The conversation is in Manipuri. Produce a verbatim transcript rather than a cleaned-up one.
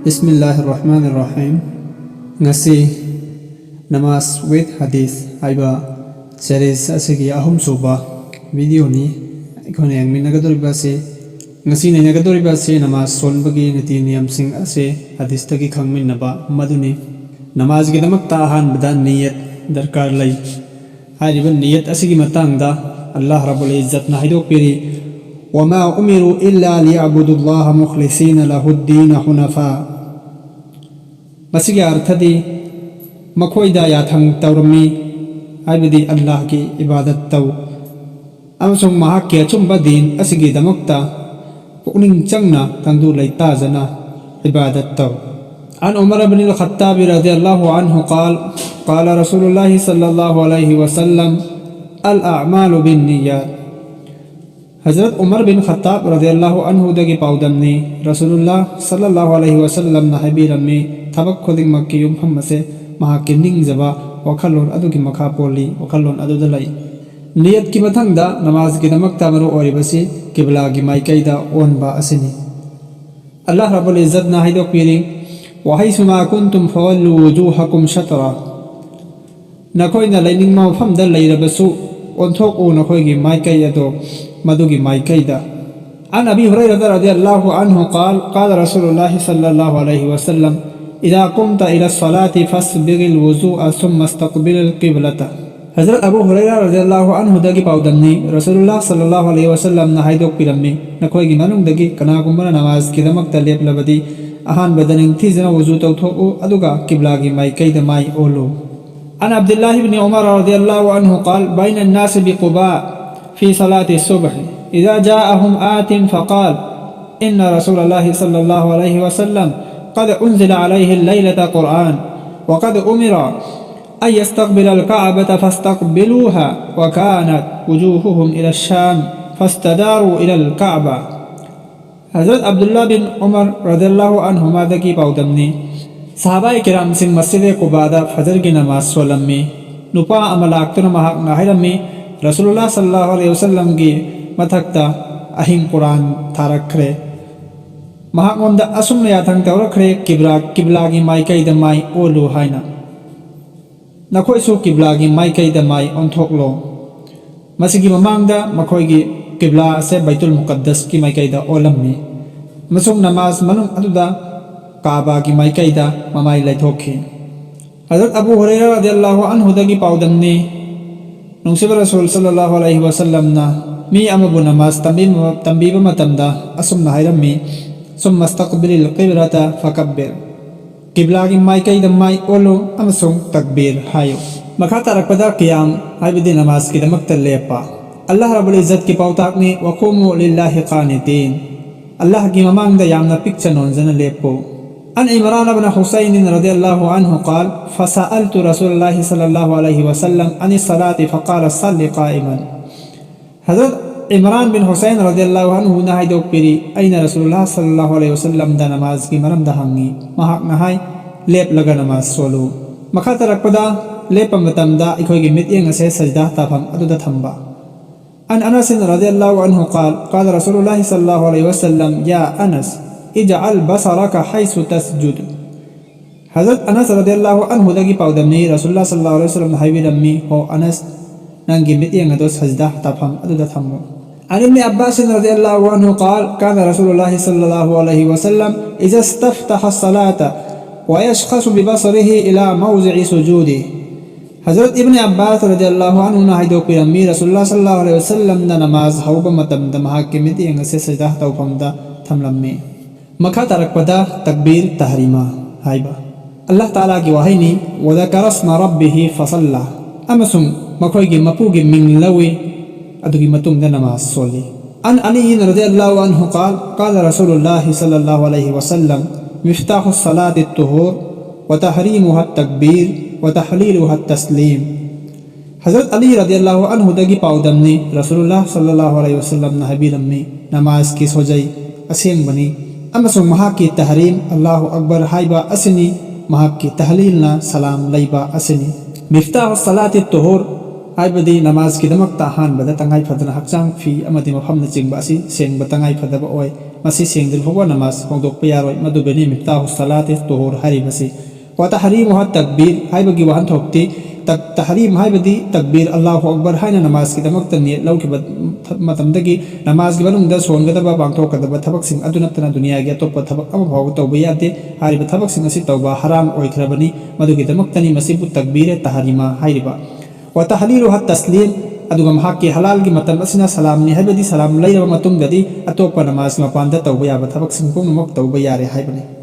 ꯕꯤꯁꯃꯤꯜꯂꯥꯍꯤꯔ ꯔꯍꯃꯥꯅꯤꯔ ꯔꯍꯤꯝ꯫ ꯉꯁꯤ Namaz with Hadith ꯍꯥꯏꯕ series ꯑꯁꯤꯒꯤ ꯑꯍꯨꯝꯁꯨꯕ videoꯅꯤ ꯑꯩꯈꯣꯏꯅ ꯌꯦꯡꯃꯤꯟꯅꯒꯗꯧꯔꯤꯕ ꯑꯁꯤ꯫ ꯉꯁꯤ ꯅꯩꯅꯒꯗꯧꯔꯤꯕ ꯑꯁꯤ ꯅꯃꯥꯖ ꯁꯣꯟꯕꯒꯤ ꯅꯤꯇꯤ ꯅꯤꯌꯝꯁꯤꯡ ꯑꯁꯤ ꯍꯗꯤꯁꯇꯒꯤ ꯈꯪꯃꯤꯟꯅꯕ ꯃꯗꯨꯅꯤ꯫ ꯅꯃꯥꯖꯒꯤꯗꯃꯛꯇ ꯑꯍꯥꯟꯕꯗ ꯅꯤꯌꯠ ꯗꯔꯀꯥꯔ ꯂꯩ꯫ ꯍꯥꯏꯔꯤꯕ ꯅꯤꯌꯠ ꯑꯁꯤꯒꯤ ꯃꯇꯥꯡꯗ ꯑꯜꯂꯥꯍ ꯔꯕꯨꯜ ꯏꯖꯠꯅ ꯍꯥꯏꯗꯣꯛꯄꯤꯔꯤ, "وما أمروا إلا ليعبدوا الله مخلصين له الدين حنفاء"꯫ ꯃꯁꯤꯒꯤ ꯑꯔꯊꯗꯤ, ꯃꯈꯣꯏꯗ ꯌꯥꯊꯪ ꯇꯧꯔꯝꯃꯤ, ꯍꯥꯏꯕꯗꯤ ꯑꯜꯂꯥꯍꯒꯤ ꯏꯕꯥꯗꯠ ꯇꯧ ꯑꯃꯁꯨꯡ ꯃꯍꯥꯛꯀꯤ ꯑꯆꯨꯝꯕ ꯗꯤꯟ ꯑꯁꯤꯒꯤꯗꯃꯛꯇ ꯄꯨꯛꯅꯤꯡ ꯆꯪꯅ ꯇꯪꯗꯨ ꯂꯩꯇꯥꯖꯅ ꯏꯕꯥꯗꯠ ꯇꯧ꯫ عن عمر بن الخطاب رضي الله عنه قال، قال رسول الله صلى الله عليه وسلم، "الأعمال بالنيات"꯫ ꯍꯖꯔꯠ ꯎꯃꯔ ꯕꯤꯟ ꯈꯠꯇꯥꯕ ꯔꯗꯤꯌꯜꯂꯥꯍꯨ ꯑꯟꯍꯨꯗꯒꯤ ꯄꯥꯎꯗꯝꯅꯤ, ꯔꯁꯨꯂꯨꯜꯂꯥꯍ ꯁꯜꯂꯜꯂꯥꯍꯨ ꯑꯂꯩꯍꯤ ꯋꯁꯜꯂꯝꯅ ꯍꯥꯏꯕꯤꯔꯝꯃꯤ, ꯊꯕꯛ ꯈꯨꯗꯤꯡꯃꯛꯀꯤ ꯌꯨꯝꯐꯝ ꯑꯁꯦ ꯃꯍꯥꯛꯀꯤ ꯅꯤꯡꯖꯕ ꯋꯥꯈꯜꯂꯣꯟ ꯑꯗꯨꯒꯤ ꯃꯈꯥ ꯄꯣꯜꯂꯤ, ꯋꯥꯈꯜꯂꯣꯟ ꯑꯗꯨꯗ ꯂꯩ꯫ ꯅꯤꯌꯠꯀꯤ ꯃꯊꯪꯗ ꯅꯃꯥꯖꯒꯤꯗꯃꯛꯇ ꯃꯔꯨ ꯑꯣꯏꯔꯤꯕꯁꯤ ꯀꯤꯕꯂꯥꯒꯤ ꯃꯥꯏꯀꯩꯗ ꯑꯣꯟꯕ ꯑꯁꯤꯅꯤ꯫ ꯑꯜꯂꯥꯍ ꯔꯕꯨꯜ ꯏꯖꯠꯅ ꯍꯥꯏꯗꯣꯛꯄꯤꯔꯤ, "وحيث ما كنتم فولوا وجوهكم شطره"꯫ ꯅꯈꯣꯏꯅ ꯂꯩꯅꯤꯡꯕ ꯃꯐꯝꯗ ꯂꯩꯔꯕꯁꯨ, ꯑꯣꯟꯊꯣꯛꯎ ꯅꯈꯣꯏꯒꯤ ꯃꯥꯏꯀꯩ ꯑꯗꯣ ꯃꯗꯨꯒꯤ ꯃꯥꯏꯀꯩꯗ꯫ عن أبي هريرة رضي الله عنه قال، قال رسول الله صلى الله عليه وسلم، "إذا قمت إلى الصلاة فاسبغ الوضوء ثم استقبل القبلة". ꯍꯖꯔꯠ ꯑꯕꯨ ꯍꯨꯔꯩꯔꯥ ꯔꯗꯤꯌꯜꯂꯥꯍꯨ ꯑꯟꯍꯨꯗꯒꯤ ꯄꯥꯎꯗꯝꯅꯤ, ꯔꯁꯨꯂꯨꯜꯂꯥꯍ ꯁꯜꯂꯜꯂꯥꯍꯨ ꯑꯂꯩꯍꯤ ꯋꯁꯜꯂꯝꯅ ꯍꯥꯏꯗꯣꯛꯄꯤꯔꯝꯃꯤ, "ꯅꯈꯣꯏꯒꯤ ꯃꯅꯨꯡꯗꯒꯤ ꯀꯅꯥꯒꯨꯝꯕꯅ ꯅꯃꯥꯖꯀꯤꯗꯃꯛꯇ ꯂꯦꯞꯂꯕꯗꯤ, ꯑꯍꯥꯟꯕꯗ ꯅꯤꯡꯊꯤꯖꯅ ꯋꯨꯖꯨ ꯇꯧꯊꯣꯛꯎ, ꯑꯗꯨꯒ ꯀꯤꯕ꯭ꯂꯥꯒꯤ ꯃꯥꯏꯀꯩꯗ ꯃꯥꯏ ꯑꯣꯜꯂꯨ"꯫ عن عبد الله بن عمر رضي الله عنه قال، بين الناس بقباء في صلاة الصبح، إذا جاءهم آت فقال، إن رسول الله صلى الله عليه وسلم قد أنزل عليه الليلة قرآن، وقد أمر أن يستقبل الكعبة فاستقبلوها، وكانت وجوههم إلى الشام، فاستداروا إلى الكعبة. ꯍꯖꯔꯠ ꯑꯕꯗꯨꯜꯂꯥ ꯕꯤꯟ ꯎꯃꯔ ꯔꯗꯤꯌꯜꯂꯥꯍꯨ ꯑꯟꯍꯨꯃꯥꯗꯒꯤ ꯄꯥꯎꯗꯝꯅꯤ, ꯁꯍꯥꯕꯥꯏ ꯀꯤꯔꯥꯝꯁꯤꯡ ꯃꯁꯖꯤꯗ ꯀꯨꯕꯥꯗ ꯐꯖꯔꯒꯤ ꯅꯃꯥꯖ ꯁꯣꯜꯂꯝꯃꯤ꯫ ꯅꯨꯄꯥ ꯑꯃ ꯂꯥꯛꯇꯨꯅ ꯃꯍꯥꯛꯅ ꯍꯥꯏꯔꯝꯃꯤ, "ꯔꯁꯨꯂꯨꯜꯂꯥꯍ ꯁꯜꯂꯜꯂꯥꯍꯨ ꯑꯂꯩꯍꯤ ꯋꯁꯜꯂꯝꯒꯤ ꯃꯊꯛꯇ ꯑꯍꯤꯡ ꯀꯨꯔꯥꯟ ꯊꯥꯔꯛꯈ꯭ꯔꯦ"꯫ ꯃꯍꯥꯛꯉꯣꯟꯗ ꯑꯁꯨꯝꯅ ꯌꯥꯊꯪ ꯇꯧꯔꯛꯈ꯭ꯔꯦ, "ꯀꯤꯕ꯭ꯂꯥ-, ꯀꯤꯕ꯭ꯂꯥꯒꯤ ꯃꯥꯏꯀꯩꯗ ꯃꯥꯏ ꯑꯣꯜꯂꯨ" ꯍꯥꯏꯅ꯫ "ꯅꯈꯣꯏꯁꯨ ꯀꯤꯕ꯭ꯂꯥꯒꯤ ꯃꯥꯏꯀꯩꯗ ꯃꯥꯏ ꯑꯣꯟꯊꯣꯛꯂꯣ"꯫ ꯃꯁꯤꯒꯤ ꯃꯃꯥꯡꯗ ꯃꯈꯣꯏꯒꯤ ꯀꯤꯕ꯭ꯂꯥ ꯑꯁꯦ ꯕꯩꯇꯨꯜ ꯃꯨꯀꯠꯗꯁꯀꯤ ꯃꯥꯏꯀꯩꯗ ꯑꯣꯜꯂꯝꯃꯤ, ꯑꯃꯁꯨꯡ ꯅꯃꯥꯖ ꯃꯅꯨꯡ ꯑꯗꯨꯗ ꯀꯥꯕꯥꯒꯤ ꯃꯥꯏꯀꯩꯗ ꯃꯃꯥꯏ ꯂꯩꯊꯣꯛꯈꯤ꯫ ꯍꯖꯔꯠ ꯑꯕꯨ ꯍꯨꯔꯩꯔꯥ ꯔꯗꯤꯌꯜꯂꯥꯍꯨ ꯑꯟꯍꯨꯗꯒꯤ ꯄꯥꯎꯗꯝꯅꯤ, ꯅꯨꯡꯁꯤꯕ ꯔꯁꯨꯜ ꯁꯜꯂꯜꯂꯥꯍꯨ ꯑꯂꯩꯍꯤ ꯋꯁꯜꯂꯝꯅ ꯃꯤ ꯑꯃꯕꯨ ꯅꯃꯥꯖ ꯇꯝꯕꯤ-, ꯇꯝꯕꯤꯕ ꯃꯇꯝꯗ ꯑꯁꯨꯝꯅ ꯍꯥꯏꯔꯝꯃꯤ, "ꯁꯨꯝꯃ ꯏꯁꯇꯛꯕꯤꯂꯤꯜ ꯀꯤꯕ꯭ꯂꯥꯇ ꯐꯀꯕꯤꯔ", ꯀꯤꯕ꯭ꯂꯥꯒꯤ ꯃꯥꯏꯀꯩꯗ ꯃꯥꯏ ꯑꯣꯜꯂꯨ ꯑꯃꯁꯨꯡ ꯇꯛꯕꯤꯔ ꯍꯥꯏꯌꯨ꯫ ꯃꯈꯥ ꯇꯥꯔꯛꯄꯗ ꯀꯤꯌꯥꯝ, ꯍꯥꯏꯕꯗꯤ ꯅꯃꯥꯖꯀꯤꯗꯃꯛꯇ ꯂꯦꯞꯄ꯫ ꯑꯜꯂꯥꯍ ꯔꯕꯨꯜ ꯏꯖꯠꯀꯤ ꯄꯥꯎꯇꯥꯛꯅꯤ, "ꯋꯈꯨꯃꯨ ꯂꯤꯜꯂꯥꯍꯤ ꯀꯥꯅꯤꯇꯤꯟ", ꯑꯜꯂꯥꯍꯒꯤ ꯃꯃꯥꯡꯗ ꯌꯥꯝꯅ ꯄꯤꯛꯆ ꯅꯣꯟꯖꯅ ꯂꯦꯞꯄꯨ꯫ عن عمران بن حسين رضي الله عنه قال: فسألت رسول الله صلى الله عليه وسلم عن الصلاة فقال: صل قائما. ꯍꯖꯔꯠ ꯏꯝꯔꯥꯟ ꯕꯤꯟ ꯍꯨꯁꯩꯟ ꯔꯗꯤꯌꯜꯂꯥꯍꯨ ꯑꯟꯍꯨꯅ ꯍꯥꯏꯗꯣꯛꯄꯤꯔꯤ, ꯑꯩꯅ ꯔꯁꯨꯂꯨꯜꯂꯥꯍ ꯁꯜꯂꯜꯂꯥꯍꯨ ꯑꯂꯩꯍꯤ ꯋꯁꯜꯂꯝꯗ ꯅꯃꯥꯖꯒꯤ ꯃꯔꯝꯗ ꯍꯪꯉꯤ꯫ ꯃꯍꯥꯛꯅ ꯍꯥꯏ, "ꯂꯦꯞꯂꯒ ꯅꯃꯥꯖ ꯁꯣꯜꯂꯨ"꯫ ꯃꯈꯥ ꯇꯥꯔꯛꯄꯗ, ꯂꯦꯞꯄ ꯃꯇꯝꯗ ꯑꯩꯈꯣꯏꯒꯤ ꯃꯤꯠꯌꯦꯡ ꯑꯁꯦ ꯁꯖꯗꯥ ꯇꯥꯐꯝ ꯑꯗꯨꯗ ꯊꯝꯕ꯫ عن أنس رضي الله عنه قال: قال رسول الله صلى الله عليه وسلم: يا أنس، اجعل بصرك حيث تسجد. ꯍꯖꯔꯠ ꯑꯅꯁ ꯔꯗꯤꯌꯜꯂꯥꯍꯨ ꯑꯟꯍꯨꯗꯒꯤ ꯄꯥꯎꯗꯝꯃꯤ, ꯔꯁꯨꯜꯂꯥ ꯁꯜꯂꯥꯍꯨ ꯑꯂꯩꯍꯤ ꯋꯁꯜꯂꯝꯅ ꯍꯥꯏꯕꯤꯔꯝꯃꯤ, "ꯍꯣ ꯑꯅꯁ, ꯅꯪꯒꯤ ꯃꯤꯠꯌꯦꯡ ꯑꯗꯨ ꯁꯖꯗꯥ ꯇꯥꯐꯝ ꯑꯗꯨꯗ ꯊꯝꯃꯨ"꯫ عن ابن عباس رضي الله عنه قال: كان رسول الله صلى الله عليه وسلم إذا استفتح الصلاة ويشخص ببصره إلى موضع سجوده. ꯍꯖꯔꯠ ꯏꯕꯅꯤ ꯑꯕꯥꯁ ꯔꯗꯤꯌꯜꯂꯥꯍꯨ ꯑꯟꯍꯨꯅ ꯍꯥꯏꯗꯣꯛꯄꯤꯔꯝꯃꯤ, ꯔꯁꯨꯜꯂꯥ ꯁꯜꯂꯥꯍꯨ ꯑꯂꯩꯍꯤ ꯋꯁꯜꯂꯝꯅ ꯅꯃꯥꯖ ꯍꯧꯕ ꯃꯇꯝꯗ ꯃꯍꯥꯛꯀꯤ ꯃꯤꯠꯌꯦꯡ ꯑꯁꯦ ꯁꯖꯗꯥ ꯇꯧꯐꯝꯗ ꯊꯝꯂꯝꯃꯤ꯫ ꯃꯈꯥ ꯇꯥꯔꯛꯄꯗ ꯇꯛꯕꯤꯔ ꯇꯍꯔꯤꯃꯥ ꯍꯥꯏꯕ꯫ ꯑꯜꯂꯥꯍ ꯇꯥꯂꯥꯒꯤ ꯋꯥꯍꯩꯅꯤ, "وذكر اسم ربه فصلى"꯫ ꯑꯃꯁꯨꯡ ꯃꯈꯣꯏꯒꯤ ꯃꯄꯨꯒꯤ ꯃꯤꯡ ꯂꯧꯏ, ꯑꯗꯨꯒꯤ ꯃꯇꯨꯡꯗ ꯅꯃꯥꯖ ꯁꯣꯜꯂꯤ꯫ عن علي رضي الله عنه قال: قال رسول الله صلى الله عليه وسلم: مفتاح الصلاة الطهور، وتحريمها التكبير، وتحليلها التسليم. ꯍꯖꯔꯠ ꯑꯂꯤ ꯔꯗꯤꯌꯜꯂꯥꯍꯨ ꯑꯟꯍꯨꯗꯒꯤ ꯄꯥꯎꯗꯝꯅꯤ, ꯔꯁꯨꯂꯨꯜꯂꯥꯍ ꯁꯜꯂꯜꯂꯥꯍꯨ ꯑꯂꯩꯍꯤ ꯋꯁꯜꯂꯝꯅ ꯍꯥꯏꯕꯤꯔꯝꯃꯤ, "ꯅꯃꯥꯖꯀꯤ ꯁꯣꯖꯩ ꯑꯁꯦꯡꯕꯅꯤ"꯫ ꯑꯃꯁꯨꯡ ꯃꯍꯥꯛꯀꯤ ꯇꯍꯔꯤꯝ, "ꯑꯜꯂꯥꯍꯨ ꯑꯛꯕꯔ" ꯍꯥꯏꯕ ꯑꯁꯤꯅꯤ, ꯃꯍꯥꯛꯀꯤ ꯇꯍꯂꯤꯜꯅ ꯁꯂꯥꯝ ꯂꯩꯕ ꯑꯁꯤꯅꯤ꯫ ꯃꯤꯐꯇꯥꯍꯨ ꯁꯂꯥꯇꯤ ꯇꯨꯍꯨꯔ, ꯍꯥꯏꯕꯗꯤ ꯅꯃꯥꯖꯀꯤꯗꯃꯛꯇ ꯑꯍꯥꯟꯕꯗ ꯇꯉꯥꯏ ꯐꯗꯅ ꯍꯛꯆꯥꯡ ꯐꯤ ꯑꯃꯗꯤ ꯃꯐꯝꯅꯆꯤꯡꯕ ꯑꯁꯤ ꯁꯦꯡꯕ ꯇꯉꯥꯏ ꯐꯗꯕ ꯑꯣꯏ꯫ ꯃꯁꯤ ꯁꯦꯡꯗ꯭ꯔꯤ ꯐꯥꯎꯕ ꯅꯃꯥꯖ ꯍꯣꯡꯗꯣꯛꯄ ꯌꯥꯔꯣꯏ꯫ ꯃꯗꯨꯕꯨꯅꯤ ꯃꯤꯐꯇꯥꯍꯨ ꯁꯂꯥꯇꯤ ꯇꯨꯍꯨꯔ ꯍꯥꯏꯔꯤꯕꯁꯤ꯫ ꯋꯥ ꯇꯍꯔꯤꯃꯨꯍꯥ ꯇꯛꯕꯤꯔ ꯍꯥꯏꯕꯒꯤ ꯋꯥꯍꯟꯊꯣꯛꯇꯤ ꯇꯛ-, ꯇꯍꯔꯤꯝ ꯍꯥꯏꯕꯗꯤ ꯇꯛꯕꯤꯔ ꯑꯜꯂꯥꯍꯨ ꯑꯛꯕꯔ ꯍꯥꯏꯅ ꯅꯃꯥꯖꯀꯤꯗꯃꯛꯇ ꯅꯤꯌꯠ ꯂꯧꯈꯤꯕ ꯃꯇꯝꯗꯒꯤ ꯅꯃꯥꯖꯒꯤ ꯃꯅꯨꯡꯗ ꯁꯣꯟꯒꯗꯕ, ꯄꯥꯡꯊꯣꯛꯀꯗꯕ ꯊꯕꯛꯁꯤꯡ ꯑꯗꯨ ꯅꯠꯇꯅ ꯗꯨꯅꯤꯌꯥꯒꯤ ꯑꯇꯣꯞꯄ ꯊꯕꯛ ꯑꯃ ꯐꯥꯎꯕ ꯇꯧꯕ ꯌꯥꯗꯦ꯫ ꯍꯥꯏꯔꯤꯕ ꯊꯕꯛꯁꯤꯡ ꯑꯁꯤ ꯇꯧꯕ ꯍꯔꯥꯝ ꯑꯣꯏꯈ꯭ꯔꯕꯅꯤ꯫ ꯃꯗꯨꯒꯤꯗꯃꯛꯇꯅꯤ ꯃꯁꯤꯕꯨ ꯇꯛꯕꯤꯔꯦ ꯇꯍꯔꯤꯃꯥ ꯍꯥꯏꯔꯤꯕ꯫ ꯋꯥ ꯇꯍꯂꯤꯂꯨꯍꯥ ꯇꯁꯂꯤꯝ, ꯑꯗꯨꯒ ꯃꯍꯥꯛꯀꯤ ꯍꯂꯥꯜꯒꯤ ꯃꯇꯝ ꯑꯁꯤꯅ ꯁꯂꯥꯝꯅꯤ, ꯍꯥꯏꯕꯗꯤ ꯁꯂꯥꯝ ꯂꯩꯔꯕ ꯃꯇꯨꯡꯗꯗꯤ ꯑꯇꯣꯞꯄ ꯅꯃꯥꯖꯒꯤ ꯃꯄꯥꯟꯗ ꯇꯧꯕ ꯌꯥꯕ ꯊꯕꯛꯁꯤꯡ ꯄꯨꯝꯅꯃꯛ ꯇꯧꯕ ꯌꯥꯔꯦ ꯍꯥꯏꯕꯅꯤ꯫